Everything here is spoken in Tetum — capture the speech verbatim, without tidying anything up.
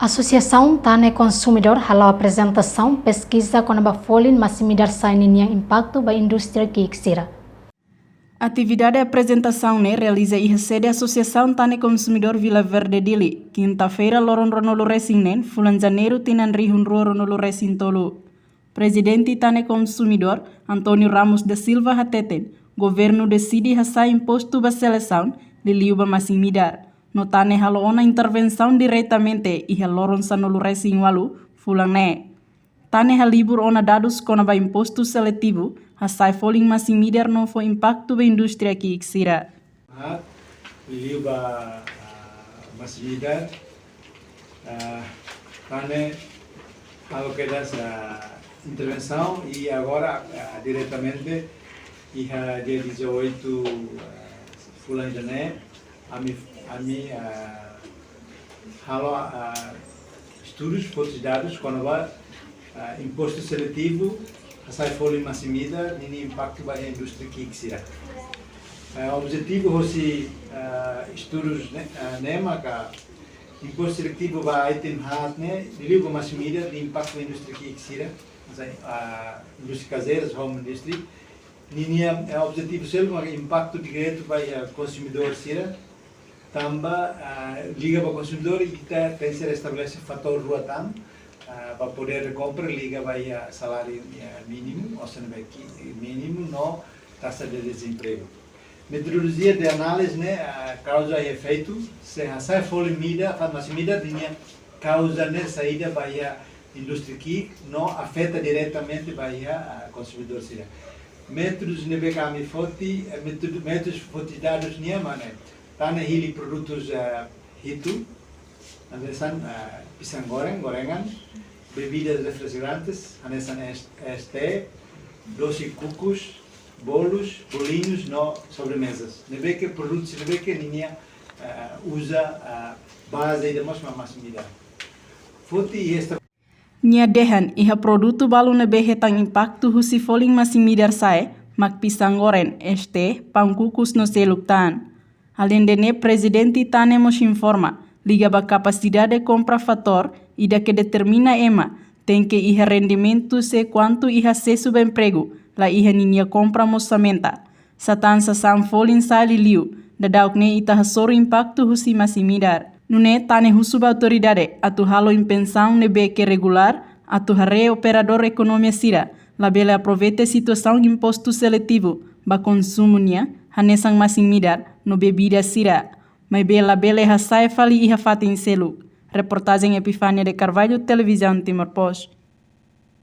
Asosiasaun Tane Konsumidór hala'o aprezentasaun peskiza kona-ba folin masin-midar sa'e ninian impaktu ba indústria ki'ik sira. Atividade aprezentasaun ne'e realiza iha sede Asosiasaun Tane Konsumidór Vila Verde Dili, kinta-feira loron ruanulu-resin-neen, fulan Janeiru tinan rihun rua ruanulu-resin-tolu. Prezidente Tane Konsumidór, António Ramos da Silva hateten, governu deside hasa'e impostu ba selesaun, liuliu ba masin-midar. No Tane halo ona intervensaun diretamente iha loron sanulu-resin-ualu fulan ne'e. Tane halibur ona dadus kona-ba impostu seletivu, hasa'e folin masin-midar no fó impaktu ba indústria ki'ik sira. Ah, liuliu ba, ah, masin-midar, ah, Tane halo kedas, ah, intervensaun i agora, ah, diretamente iha dia dezoito, ah, fulan ida-ne'e, ami, ami, ah, halo, ah, estudus, foti dadus kona-ba, ah, impostu seletivu hasa'e folin masin-midar ninia impaktu ba indústria ki'ik sira. Ah, objetivu hosi, ah, estudus ne'e, ah, ne'e maka impostu seletivu ba item haat ne'e, liuliu ba masin-midar, nia impaktu ba indústria ki'ik sira, maksudnya, ah, indústria kazeiras, home industry, ninia, eh, objetivu seluk maka impaktu diretu ba, eh, konsumidór sira, tanba, ah, liga ba konsumidór, ita tenke estabelese fatór rua tan, ah, ba podér de kompra liga ba, eh, saláriu, eh, mínimu, ou seja, ba ki-, mínimu no taxa de dezempregu. Metodolojia de análize ne'e, ah, kauza i efeitu, se hasa'e folin midar, fa-, masin-midar ninia kauza ne'e saida ba iha indústria ki'ik no afeta diretamente ba iha, ah, konsumidór sira. Métodus ne'ebé ke ami foti, eh, métodu, métodus foti dadus nian mak ne'e. Tane hili produtus, eh, hitu, hanesan, eh, pisang goreng, gorengan, bebidas refrigerantes, hanesan es-, es teh, dosi kukus, bolus, bolinhus no sobremezas. Ne'ebé ke produtus ne'ebé ke ninia, eh, uza, eh, baze ida mós mak masin-midar. Foti iha esta Nia dehan iha produtu balu ne'ebé hetan impaktu husi folin masin-midar sa'e, mak pisang goreng, es teh, paun kukus no seluk tan. Aleinde ne'e, Prezidente Tane mós informa, liga ba kapasidade kompra fatór ida ke determina ema, tenke iha rendimentu se kuandu iha asesu ba empregu, la iha ninia kompra mós aumenta. Sá tan sasán folin sa'e liuliu, daudauk ne'e ita hasoru impaktu husi masin-midar. Nune'e Tane husu ba autoridade atu halo inspesaun ne'ebé ke regulár, atu haree operadór ekonomia sira labele aproveita situasaun impostu seletivu ba konsumu nian, hanesan masin-midar no bebida sira, maibé labele hasa'e fali iha fatin seluk. Reportajen Epifania de Carvalho, Televizaun Timor Post.